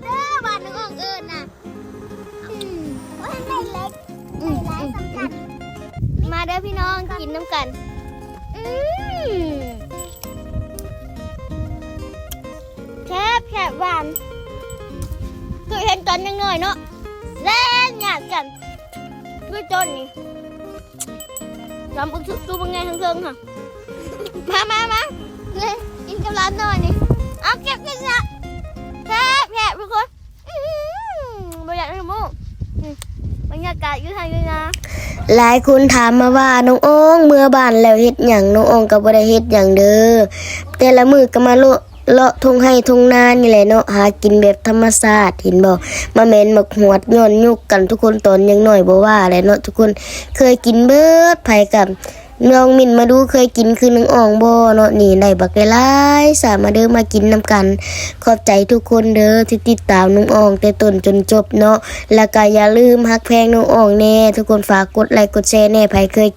ເດີ ບ້ານນ້ອງເອີ້ນນະ ອືມ ໂອ້ຍ ໄດ້ເລັກ ອືມ ໄດ້ຫຼາຍ ອືມ ສຳຄັນ ມາເດີພີ່ນ້ອງ ກິນນຳກັນ ອືມ ແຊບ ແຊບ ຫວານ ຄືເຫັນຕອນຍັງນ້ອຍເນາະ ແລ່ນຍາດກັນ ຄືຕົ້ນນີ້ ລຳອຸກຊຸກຈຸບັກໃຫຍ່ເທິງໆ ຫັ້ນ ມາ ມາ ມາ ນີ້ ກິນກັບຫຼານນ້ອຍນີ້ ເອົາເກັບກິນນະ ແຊບ ແຊບທຸກຄົນ ອືມ ບໍ່ຢາກໃຫ້ໝົດ ອືມ ບັນຍາກາດຢູ່ໄຮ່ຢູ່ນາ ຫຼາຍຄົນຖາມມາວ່າ ນ້ອງອອງເມືອບ້ານແລ້ວເຮັດຫຍັງ? ນ້ອງອອງກໍບໍ່ໄດ້ເຮັດຫຍັງເດີ ແຕ່ລະມື້ກໍມາເລາະ ເລາະທົ່ງໄຮ່ທົ່ງນານີ້ແຫຼະເນາະ ຫາກິນແບບທຳມະຊາດ ເຫັນບໍ່ ມາແມ່ນໝາກຫວດຍ້ອນຍຸກກັນ ທຸກຄົນ ຕອນຍັງນ້ອຍບໍ່ວ່າແຫຼະເນາະ ທຸກຄົນ ເຄີຍກິນເບິດ ໃຜກໍລອງເມັ້ນມາດູ ເຄີຍກິນຄືນ້ອງອອງບໍ່ເນາະ ນີ້ໄດ້ບັກຫຼາຍໆ ສາມາເດີມາກິນນຳກັນ ຂອບໃຈທຸກຄົນເດີທີ່ຕິດຕາມນ້ອງອອງແຕ່ຕົ້ນຈົນຈົບເນາະ ແລ້ວກໍຢ່າລືມຮັກແພງນ້ອງອອງແດ່ ທຸກຄົນ ຝາກກົດໄລກົດແຊແດ່ ໃຜເຄີຍ